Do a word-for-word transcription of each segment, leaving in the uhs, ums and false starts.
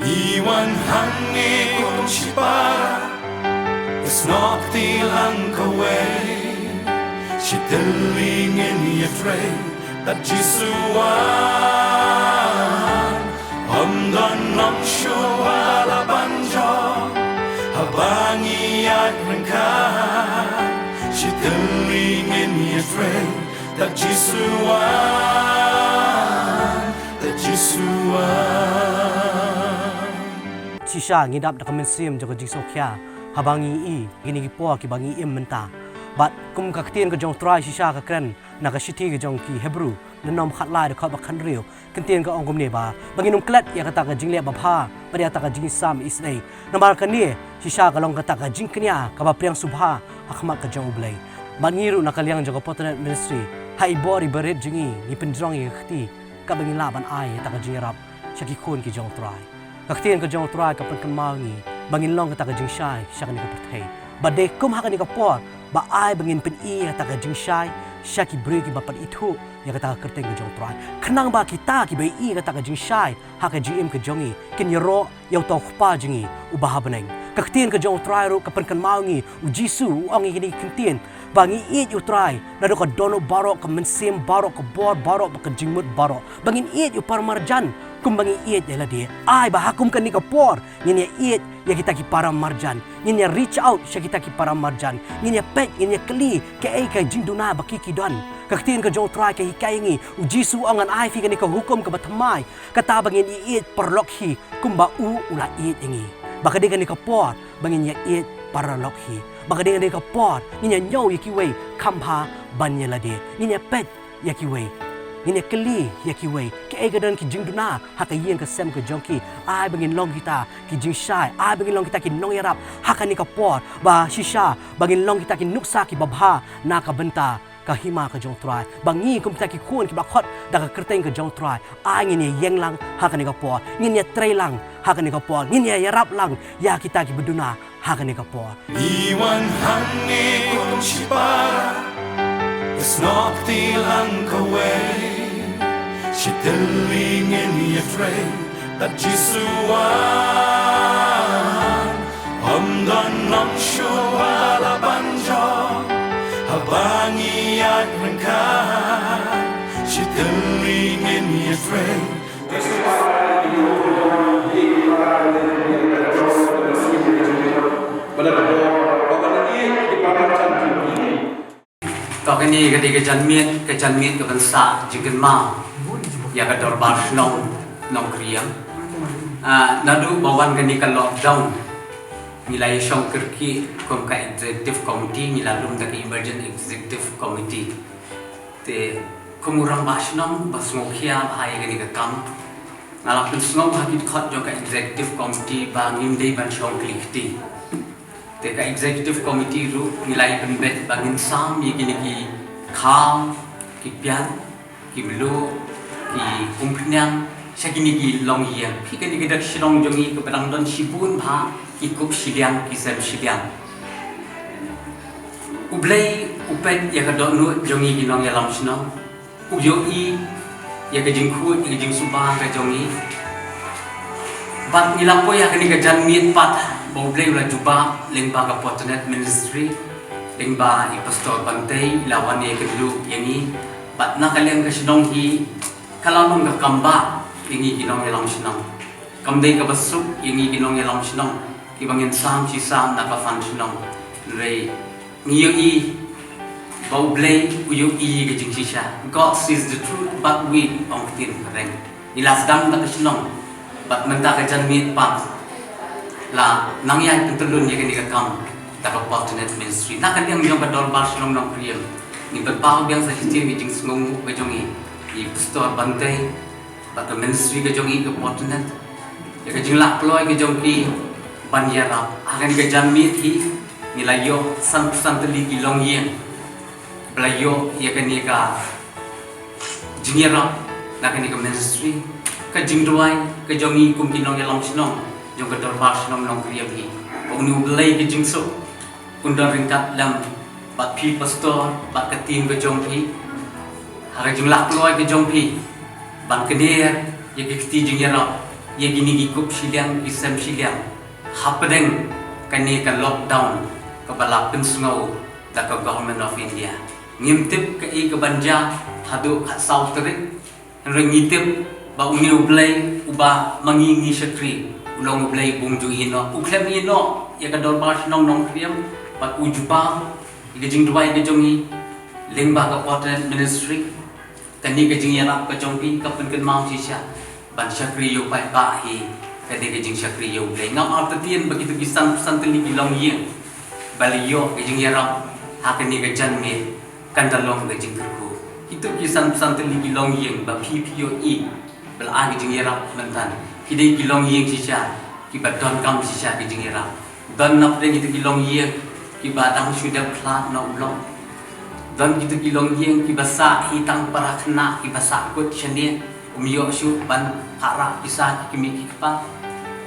Iwan hangne kum shipara, snoh kti lang kawei. Shi tylli ngin ïatrei, tad Jisu wan. Ym don nong shuh ba la ban jop, haba ngi ïaid ryngkat. Shi tylli ngin ïatrei, tad Jisu wan, tad Jisu wan. Shisha ngi dap da ka mynsiem jong ka jingsngewkhia haba ngi ïohi kine ki por kiba ngi im mynta. Bad kum ka ktien ka jong U Trai shisha ka kren na ka shithi ka jong ki Hebru, lynnong khatlai dkhot ba khathynriew, ka ktien ka ong kumne ba, ba ngin ym klet ïa kata ka jingleh babha bad ïa kata ka jingïasam isynei. Namar kane shisha ka long kata ka jingkñia kaba pdiang sngewbha ha khmat ka jong U Blei. Bad ngi ruh na ka liang jong ka Potternet Ministry, ha i bor i barit jong ngi, ngi pynjrong ïa ka kti kaba ngin lah ban ai ïa kata ka jingïarap sha ki khun ki jong U Trai. Ka ktien ka jong U Trai ka pynkynmaw ïa ngi ba ngin long kata ka jingshai sha kane ka pyrthei. Bad dei kum ha kane ka por ba ai ba ngin pyni ïa kata ka jingshai sha ki briew kiba pat ithuh ïa kata ka kyrteng ka jong U Trai, khnang ba kita kiba ïohi ïa kata ka jingshai ha ka jingim ka jong ngi kin ïaroh ïa uta U Kpa jong ngi uba ha bneng. Ka ktien ka jong U Trai ruh ka pynkynmaw ïa ngi, U Jisu u ong ïa kine ki ktien ba ngi ïeit ïa U Trai naduh ka dohnud baroh, ka mynsiem baroh, ka bor baroh bad ka jingmut baroh, ba ngin ïeit ïa u paramarjan kumba ngi ïeit ïa lade. Ai ba ha kum kane ka por ngin ïa ïeit ïa kita ki paramarjan, ngin ïa reach out sha kita ki paramarjan, ngin ïa peit, ngin ïa kylli kaei ka jingduna ba ki ki don. Ka ktien ka jong U Trai ka hikai ïa ngi, U Jisu u ong, ngan ai ïa phi kane ka hukum kaba thymmai, kata ba ngin ïa ïeit paralok hi kumba u u la ïeit ïa ngi. Ba ka dei kane ka por ba ngin ïa ïeit paralok hi. Ba ka dei kane ka por ngin ïa ñiew ïa kiwei kham bha ban ïa lade. Ngin ïa peit ïa kiwei, ngin ïa kylli ïa kiwei kaei ka don ki jingduna ha ka ïing ka sem ka jong ki. Ai ba ngin long kita ki jingshai, ai ba ngin long kita ki nongïarap ha kane ka por, ba shisha ba ngin long kita ki nuksa kiba bha na ka bynta ka hima ka jong U Trai. Ba ngi kum kita ki khun kiba khot da ka kyrteng ka jong U Trai, ai ngin ïa ïeng lang ha kane ka por, ngin ïa trei lang ha kane ka por, ngin ïa ïarap lang ïa kita kiba duna ha kane ka por. Iwan hangne kum shipara, snoh kti lang kawei. Shi tylli ngin ïatrei, tad Jisu wan. Ym don nong shuh ba la ban jop, haba ngi ïaid ryngkat. Shi tylli ngin ïatrei. To kane ka dei ka janmiet, ka janmiet ka ban sah jingkynmaw ïa ka dorbar shnong Nongkriam. Ah, naduh ba wan kane ka lockdown, ngi la ïashong kyrkieh kum ka executive committee, ngi la lum da ka emergent executive committee. Te kum u rangbah shnong ba sngewkhia bha ïa kane ka kam, nga la pynsngew ha ki dkhot jong ka executive committee ba ngim dei ban shong kylli kti. Te ka executive committee ruh ngi la ïa pynbeit ba ngin sam ïa kine ki khaw, ki pian, ki mluh, ki umphniang sha kine ki longïing. Phi, kane ka dak shnong jong ngi kaba dang don shibun bha ki kup shiliang, ki sem shiliang. U Blei u peit ïa ka dohnud jong ngi ki nongïalam shnong. U ïohi ïa ka jingkhuid, ïa ka jingsuba ka jong ngi. Bad ngi la poi ha kane ka janmiet pat ba U Blei u la jubab lyngba ka Potternet Ministry, lyngba i Pastor Bantei, i la wan ïakynduh ïa ngi. Bad na ka liang ka shnong hi ka la long ka kambah ïa ngi ki nongïalam shnong. Kam dei kaba suk ïa ngi ki nongïalam shnong kiba ngin sam shi sam na ka fund shnong. Hynrei ngi ïohi ba U Blei u ïohi ka jingshisha. God sees the truth, but we, ong ka ktien phareng. Ngi la sdang da ka shnong bad mynta ka janmiet pat la nang ïai pyntyllun ïa kane ka kam da ka Potternet Ministry. Na ka liang jong ka dorbar shnong Nongkriam, ngi pynpaw biang sa shisien ka jingsngewnguh ka jong ngi, i Pastor Bantei bad ka ministry ka jong i ka Potternet, ïa ka jinglah kloi ka jong ki ban ïarap. Ha kane ka janmiet hi ngi la ïoh sanphew san tylli ki longïing ba la ïoh ïa kane ka jingïarap na kane ka ministry. Ka jingduwai ka jong ngi kum ki nongïalam shnong jong ka dorbar shnong Nongkriam hi, ba une U Blei ka jingsuk un don ryngkat lem bad phi Pastor bad ka team ka jong phi. Ha ka jinglah kloi ka jong phi, Ban kner ïa ki kti jingïarap ïa kine ki kup shiliang ki sem shiliang hapdeng kane ka lockdown kaba la pynsngew da ka Government of India. Ngim tip kaei kaban jia haduh ka saw tarik. Hynrei ngi tip ba une U Blei uba ma ngi ngi shakri u long U Blei bym ju ïehnoh. U khlem ïehnoh ïa ka dorbar shnong Nongkriem bad u jubab ïa ka jingduwai ka jong ngi lyngba ka Portent Ministry. Kane ka jingïarap ka jong phi ka pynkynmaw shisha ban shakri ïa u paidbah hi. Kane ka jingshakri ïa U Blei. Ngam artatien ba kito ki san phew san tylli ki longïing ba la ïoh ka jingïarap ha kane ka janmiet kan da long ka jingkyrkhu. Kito ki san phew san tylli ki longïing ba phi phi ïohi ba la ai ka jingïarap mynta, ki dei ki longïing shisha kiba donkam shisha ka jingïarap. Don napdeng kito ki longïing kiba dang shu dep khlad na u long. Don kito ki longïing kiba sah hi tang para khynnah kiba sah kut shane, um ïoh shuh ban phah rah pisa ki kmie ki kpa.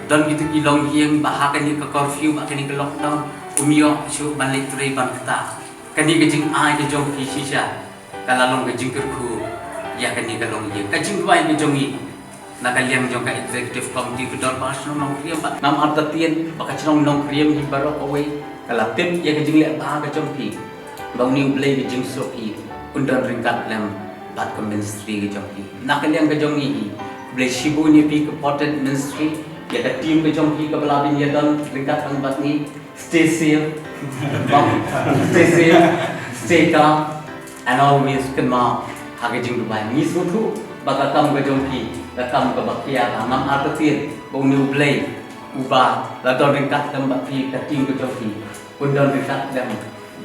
Don kito ki longïing ba ha kane ka curfew, ba kane ka lockdown, um ïoh shuh ban leit trei ban ktah. Kane ka jingai ka jong phi shisha ka la long ka jingkyrkhu ïa kane ka longïing. Ka jingduwai ka jong ngi na ka liang jong ka Executive Committee ka Dorbar Shnong Nongkriem, bad ngam artatien ba ka shnong Nongkriem hi baroh kawei ka la tip ïa ka jingleh bha ka jong phi, ba une U Blei ka jingsuk hi un don ryngkat lem bad ka ministry ka jong phi. Na ka liang ka jong ngi hi, U Blei shibun ïa phi ka Portent Ministry, ïa ka team ka jong phi kaba la pynïadon ryngkat lang bad ngi. Stay safe. Bang, stay safe. Stay calm. And always kynmaw ha ka jingduwai. Ngi sngewthuh ba ka kam ka jong phi ka kam kaba khia, ngam artatien ba une U Blei uba la don ryngkat lem bad phi, ka team ka jong phi un don ryngkat lem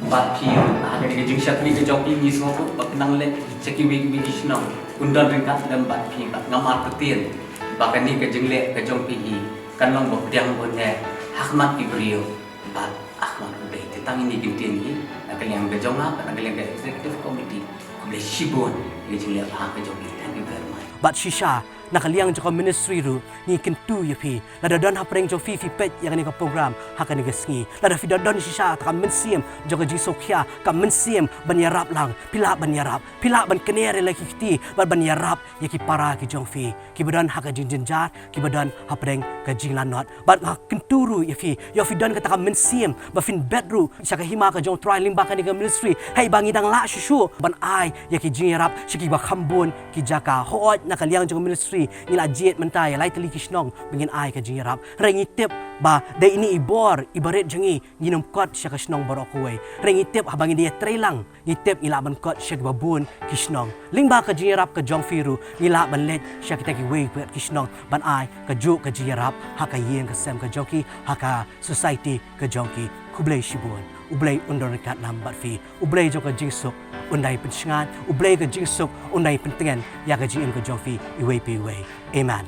bad phi ha kane ka jingshakri ka jong phi. Ngi sngewthuh ba phi nang leit sha kiwei kiwei ki shnong, un don ryngkat lem bad phi, bad ngam artatien ba kane ka jingleh ka jong phi hi kan long ba pdiang ban ïa ha khmat ki briew bad ha khmat U Blei. Te tang ine i kyntien hi na ka liang ka jong nga bad na ka liang ka Executive Committee. Khublei shibun ïa ka jingleh bha ka jong phi. Thank you very much. Bad shisha na ka liang jong ka ministry ruh ngi kyntu ïa phi, lada don hapdeng jong phi phi peit ïa kane ka program ha kane ka sngi, lada phi da don shisha ta ka mynsiem jong ka jingsngewkhia, ka mynsiem ban ïarap lang, phi lah ban ïarap, phi lah ban kner ïa la ki kti bad ban ïarap ïa ki para ki jong phi kiba don ha ka jingjynjar, kiba don hapdeng ka jinglanot. Bad nga kyntu ruh ïa phi, ïoh phi don kata ka mynsiem ba phin bet ruh sha ka hima ka jong U Trai lyngba kane ka ministry. Hei ba ngi dang lah shuh shuh ban ai ïa ki jingïarap sha kiba kham bun ki jaka. Hooid, na ka liang jong ka ministry ngi la jied mynta ïa lai tylli ki shnong ba ngin ai ka jingïarap. Hynrei ngi tip ba dei ine i bor iba rit jong ngi, ngin ym kot sha ka shnong baroh kawei. Hynrei ngi tip haba ngin ïa trei lang, ngi tip ngi lah ban kot sha kiba bun ki shnong. Lyngba ka jingïarap ka jong phi ruh ngi lah ban leit sha kita kiwei pat ki shnong ban ai kajuh ka jingïarap ha ka ïing ka sem ka jong ki, ha ka society ka jong ki. Khublei shibun. U Blei un don ryngkat lem bad phi. U Blei jong ka jingsuk un dang pynsngaid, U Blei ka jingsuk un dang pyntngen ïa ka jingim ka jong phi iwei pa iwei. Amen.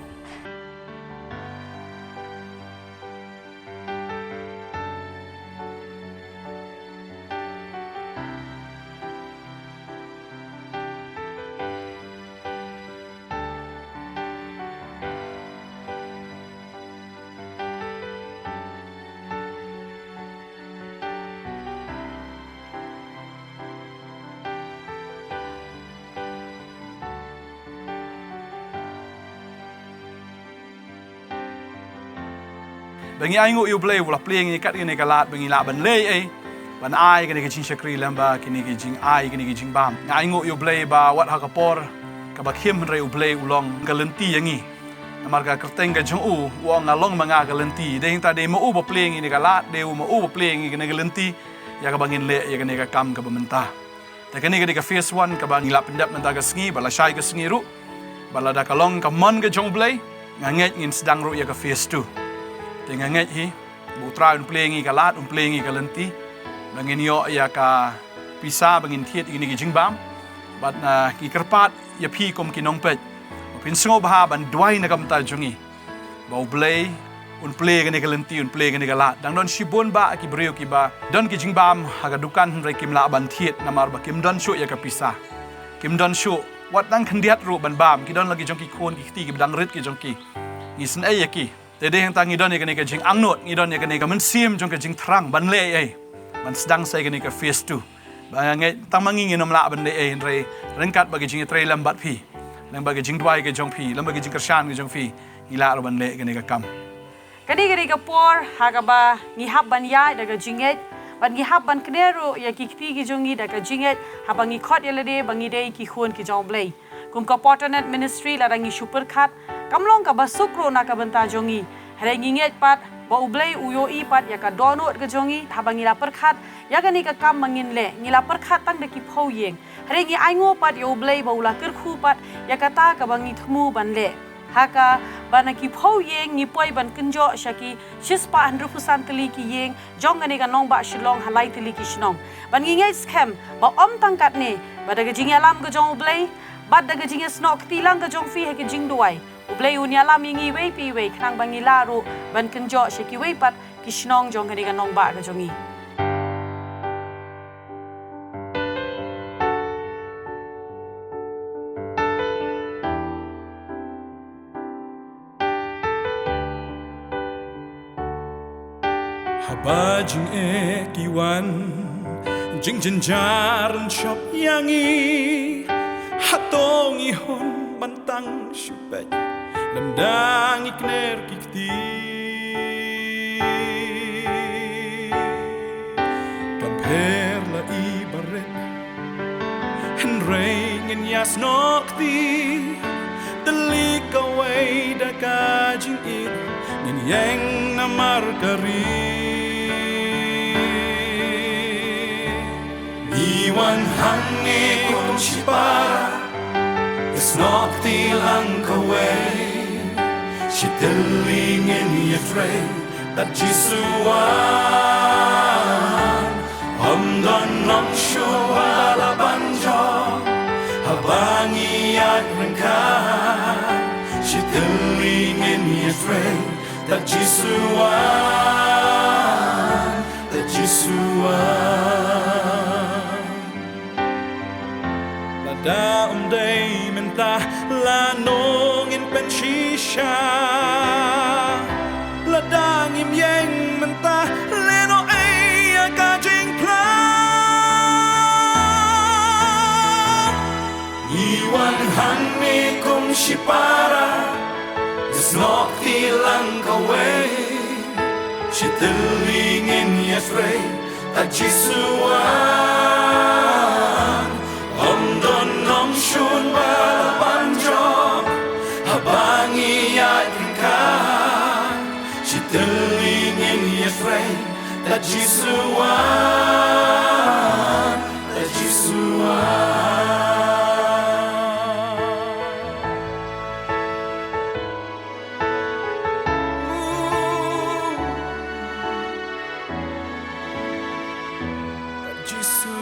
Ba ngi ainguh ïa U Blei u la plie ngi kat kane ka lad ba ngi lah ban leh ei, ban ai kane ka jingshakri lem bad kine ki jingai, kine ki jingbam. Ngi ainguh ïa U Blei ba wat ha ka por kaba khim hynrei U Blei u long ka lynti ïa ngi. Namar ka kyrteng ka jong u, u ong, "Nga long ma nga ka lynti." Dei hangta dei ma u ba plie ngi kane ka lad, dei u ma u ba plie ngi kane ka lynti ïa kaba ngin leh ïa kane ka kam kaba mynta. Te kane ka dei ka phase one kaba ngi la pyndep mynta ka sngi, ba lashai ka sngi ruh, ba lada ka long ka mon ka jong U Blei, nga ngeit ngin sdang ruh ïa ka phase two. Te nga ngeit hi ba U Trai un plie ngi ka lad, un plie ngi ka lynti, ba ngin ïoh ïa ka pisa ba ngin thied ïa kine ki jingbam. Bad, ah, ngi kyrpad ïa phi kum ki nongpeit ba phin sngewbha ban duwai na ka bynta jong ngi, ba U Blei un plie kane ka lynti, un plie kane ka lad. Dang don shibun bah ki briew kiba don ki jingbam ha ka dukan hynrei kim lah ban thied namar ba kim don shuh ïa ka pisa. Kim don shuh wat dang khyndiat ruh ban bam. Ki don la ki jong ki khun ki kti kiba dang rit ki jong ki. Ngi isynei ïa ki. Te dei hangta ngi don ïa kane ka jingangnud, ngi don ïa kane ka mynsiem jong ka jingthrang ban leh ei, ban sdang sa ïa kane ka phase two. Ba nga ngeit tang ma ngi ngin ym lah ban leh ei hynrei ryngkat bad ka jingïatrei lem bad phi, Lem bad ka jingduwai ka jong phi, lem bad ka jingkyrshan ka jong phi, ngi lah ruh ban leh kane ka kam. Kane ka dei ka por ha kaba ngi hap ban ïaid da ka jingngeit, bad ngi hap ban kner ruh ïa ki kti ki jong ngi da ka jingngeit, haba ngi khot ïa lade ba ngi dei ki khun ki jong U Blei. Kum ka Potonet Ministry, lada ngi shu pyrkhat, kam long kaba suk ruh na ka bynta jong ngi. Hynrei ngi ngeit pat ba U Blei u ïohi pat ïa ka dohnud ka jong ngi, haba ngi la pyrkhat ïa kane ka kam ba ngin leh, ngi la pyrkhat tang da ki phew ïing. Hynrei ngi ainguh pat ïa U Blei ba u la kyrkhu pat ïa kata kaba ngi thmu ban leh. Ha kaba na ki phew ïing ngi poi ban kynjoh sha ki shispah hynriewphew san tylli ki ïing jong kane ka nongbah Shillong ha lai tylli ki shnong. Bad ngi ngeit skhem ba ym tang katne, bad da ka jingïalam ka jong U Blei, bad da ka jingïasnoh kti lang ka jong phi ha ka jingduwai, U Blei un ïalam ïa ngi iwei pa iwei khnang ba ngi lah ruh ban kynjoh sha kiwei pat ki shnong jong kane ka nongbah ka jong ngi. Haba jingeh ki wan, jingjynjar yn shop ïa ngi, hato ngi hun ban tang shu peit, lymda ngi kner ki kti. Kam pher la i barit, hynrei ngin ïasnoh kti, tylli kawei da ka jingïeit, ngin ïeng namar ka ri. Ngi wan hangne kum shipara, ïasnoh kti lang kawei, shi tylli ngin ïatrei, tad Jisu wan. Ym don nongshun ba la ban jop, haba ngi ïaid ryngkat, shi tylli ngin ïatrei, tad Jisu wan, tad Jisu wan. Lada ym dei mynta, lano ngin pynshisha? Lada ngim ïeng mynta, lehnohei ïa ka jingphla? Ngi wan hangne kum shipara, ïasnoh kti lang kawei, shi tylli ngin ïatrei, tad Jisu wan. Ym don nongshun ba la ban jop, haba ngi ïaid ryngkat, shi tylli ngin ïatrei, tad Jisu wan, tad Jisu wan. Jisu